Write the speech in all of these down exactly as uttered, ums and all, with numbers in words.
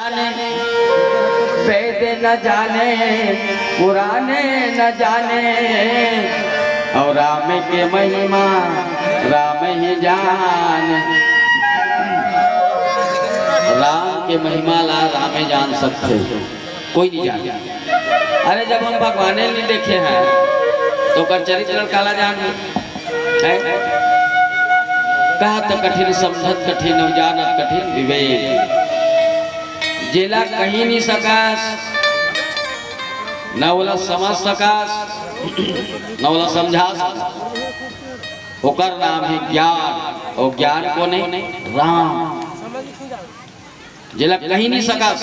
जाने, वेद न जाने, पुराने न जाने, और राम के महिमा राम ही जाने। राम के महिमा ला राम ही जान सकथे, कोई नहीं जाने। अरे, जब हम भगवाने नहीं देखे हैं, तो ओकर चरित्र काला जान है? कहत कठिन, समझत कठिन, अउ जानत कठिन विवेक। जेला कही नहीं सकस, न ओला समझ सकस, न ओला समझा सकस, ओकर नाम है ज्ञान। अउ ज्ञान कोन है? राम। जेला कही नहीं सकस,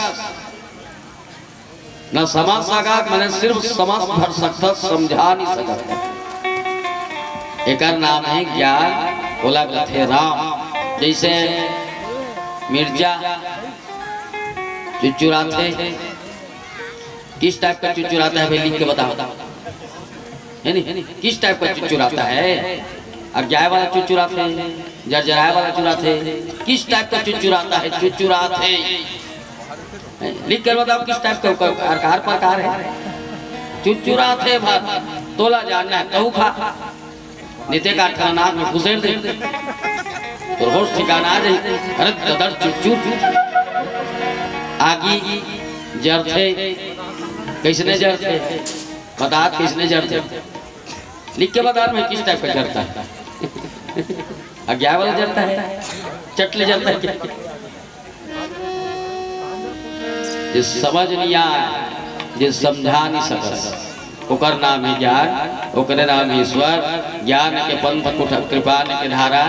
न समझ सकत, माने सिर्फ समझ भर सकत, समझा नहीं सकत। एकर नाम है ज्ञान, ओला कथे राम। जैसे मिर्चा चुचुराथे, किस टाइप का चुचुराता है भाई, लिख के बताओ, है नहीं? किस टाइप का चुचुराता है? अगियाय वाला चुचुराथे, जरजराय वाला चुराथे, किस टाइप का चुचुराता है? चुचुराथे। लिख कर बताओ किस टाइप का, का, का, का प्रकार है। चुचुराथे भर, तोला जानना है, तहू खा। निते का ठा नाक में घुसेड़ दे, तो होश ठिकाना आ जाए। अरे ददर चुचुर, आगी जरथे, कैसने जरथे? बतात कैसने जरथे? लिख के बता, मैं किस टाइप का जरता है। अगियाय वाला जरता है, चटले जरता है क्या? जे समझ नहीं आए, जे समझा नहीं सकस, ओकर नाम ही ज्ञान, ओकरे नाम ही ईश्वर। ज्ञान के पंथ कुठ कृपा के धारा,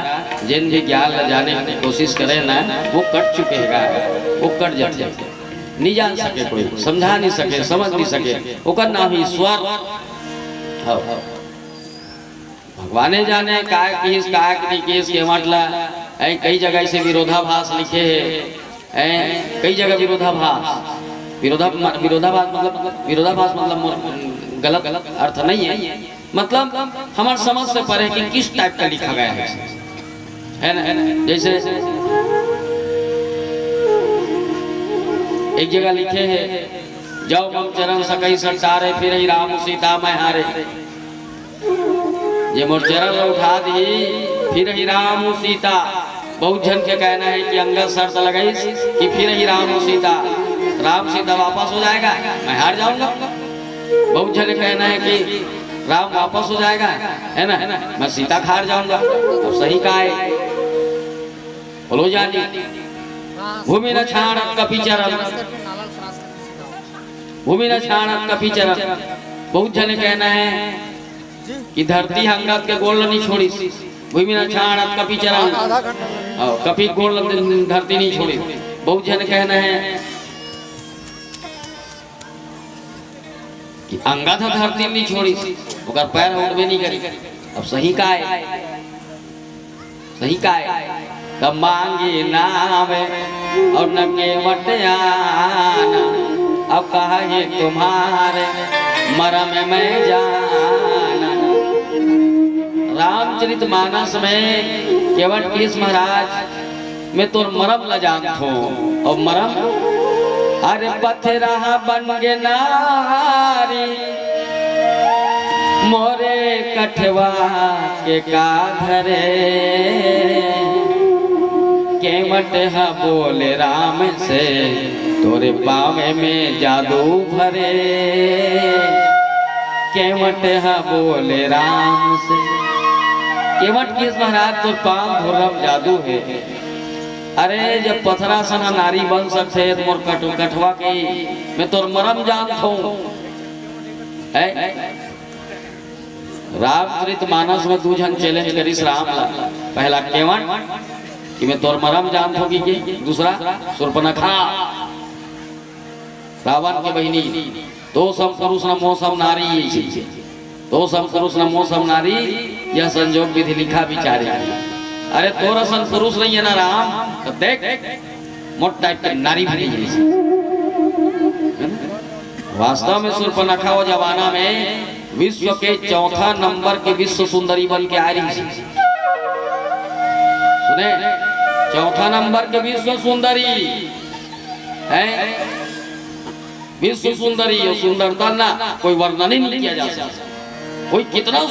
जिन भी ज्ञान ल जाने की कोशिश करे ना, वो कट चुके हैं, वो कट जाते हैं। नहीं जान सके कोई, समझा नहीं सके, समझ नहीं सके, ओकर नाम ही ईश्वर। हाँ। भगवाने जाने काय किहिस, काय नहीं किहिस, केवट ला। ऐ कई जगह से विरोधाभास लिखे हे, ऐ कई जगह विरोधाभास, विरोधा-, विरोधाभास मतलब, विरोधाभास मतलब मोर गलत अर्थ नहीं है, मतलब हमार समझ से परे कि किस टाइप का लिखा गया है, है ना? जैसे एक जगह लिखे हे, "जौ मम चरण सकई सटारे, फिरही राम सीता मैं हारे।" जे मोर चरण ल उठा दिही, फिरही राम सीता। बहुत झन के कहना है कि अंगद शर्त लगाइस कि फिरही राम सीता, राम सीता वापस हो जाएगा, मैं हार जाऊंगा। बहुत झन के कहना है कि राम वापस हो जाएगा, है ना, मैं सीता हार जाऊंगा। अब सही का है, बोलो जानी। भूमि न छाड़त कपि चरण, भूमि न छाड़त कपि चरण। बहुत झन के कहना है कि धरती ह अंगद के गोड़ ल नहीं छोड़िस, भूमि न छाड़त कपि चरण, अउ कपि गोड़ ल धरती नहीं छोड़िस। बहुत झन कहना है कि अंगद ह धरती नहीं छोड़िस, ओकर पैर ह उठबे नहीं करी। अब सही का है? सही का है? तब मांगी नाम अउ न केवट आना, अब कहा ये तुम्हारे मरम मैं जाना। रामचरित मानस में केवट किहिस महाराज, मैं तोर मरम ला जानथों। अउ मरम, अरे पथरा बन गे नारी, मोरे कठवा के का धरे। केवट ह बोले राम से, तोरे पावे में जादू भरे। केवट ह बोले राम से। केवट किहिस महाराज, तोर पाँव धुर्रा म जादू हे। अरे, जब पथरा सना नारी बन सकथे, त मोर कट-, कठवा के मैं तोर मरम जानथों। है? रामचरित मानस में दू झन challenge करिस राम ला। पहला केवट कि मैं तोर मरम जानथों कि के, दूसरा सूर्पनखा, रावण के बहिनी। तो सम पुरुष न मो सम नारी, ये चीज। तो सम पुरुष न मो सम नारी, यह संजोग विधि लिखा बिचारी। अरे तोर असन पुरुष नहीं है ना राम, तो देख, मोट type के नारी भी नहीं है। वास्तव में सूर्पनखा वो जमाना में विश्व के चौथा नंबर के विश्व सुंदरी बन के आ रही थी। सुने, चौथा नंबर के विश्व सुंदरी। है। विश्व सुंदरी, ये सुंदरता ना कोई वर्णन ही नहीं किया जा सकता। कोई कितना